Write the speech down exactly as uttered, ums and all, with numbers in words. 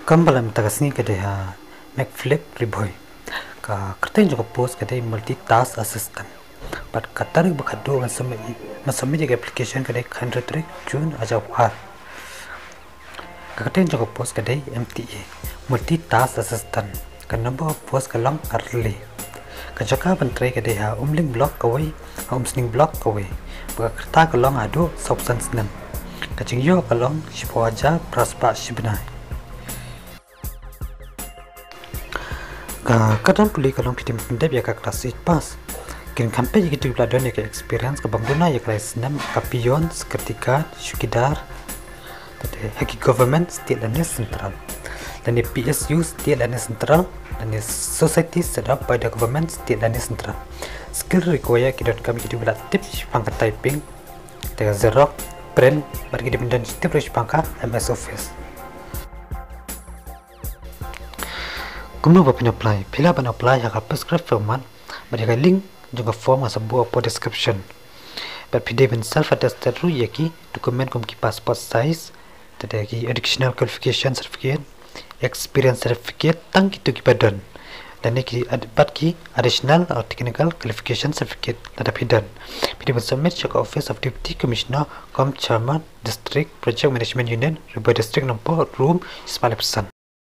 Kumba la mynta ka sngi ka dei ha Macphilip Ri Bhoi. Ka kyrteng jong ka post ka dei multitask assistant. Bad ka tarik ba khatduh ban submit, ban submit ïa ka application ka dei ka hynriew tarik June ar hajar arphew ar. Ka kyrteng jong ka post ka dei M T A, multitask assistant. Ka number of post ka long arphew lai. Ka jaka ban trei ka dei ha Umling Block kawei, ha Umsning Block kawei. Bad ka rta ka long haduh sawphew san snem. Ka jingïoh ka long shiphew hajar phra spah shi bnai. Ka kyrdan pule ka long phi dei ban pyndep ïa ka class eight pass. Kin kham peit ïa kito kiba la don ïa ka experience kaba ym duna ïa ka lai snem, ka peon, security guard, chowkidar, ha ki government state lane central, lane P S U state lane central, lane society set up by the government state lane central. Skill required ki donkam ïa kito kiba la tip shaphang ka typing, te ka xerox, print, bad ki dei ban don tip ruh shaphang ka M S Office. Kumno ba phin apply? Phi lah ban apply ha ka prescribed format, bad ïa ka link jong ka form nga sa buh hapoh description. Bad phi dei ban self attested ruh ïa ki document kum ki passport size, te ki educational qualification certificate, experience certificate, tang kito kiba don. Lane ki ad-, bad ki additional or technical qualification certificate lada phi don. Phi dei ban submit sha ka Office of Deputy Commissioner cum Chairman District Project Management Unit, Ri Bhoi District, Nongpoh, room spah laiphew san.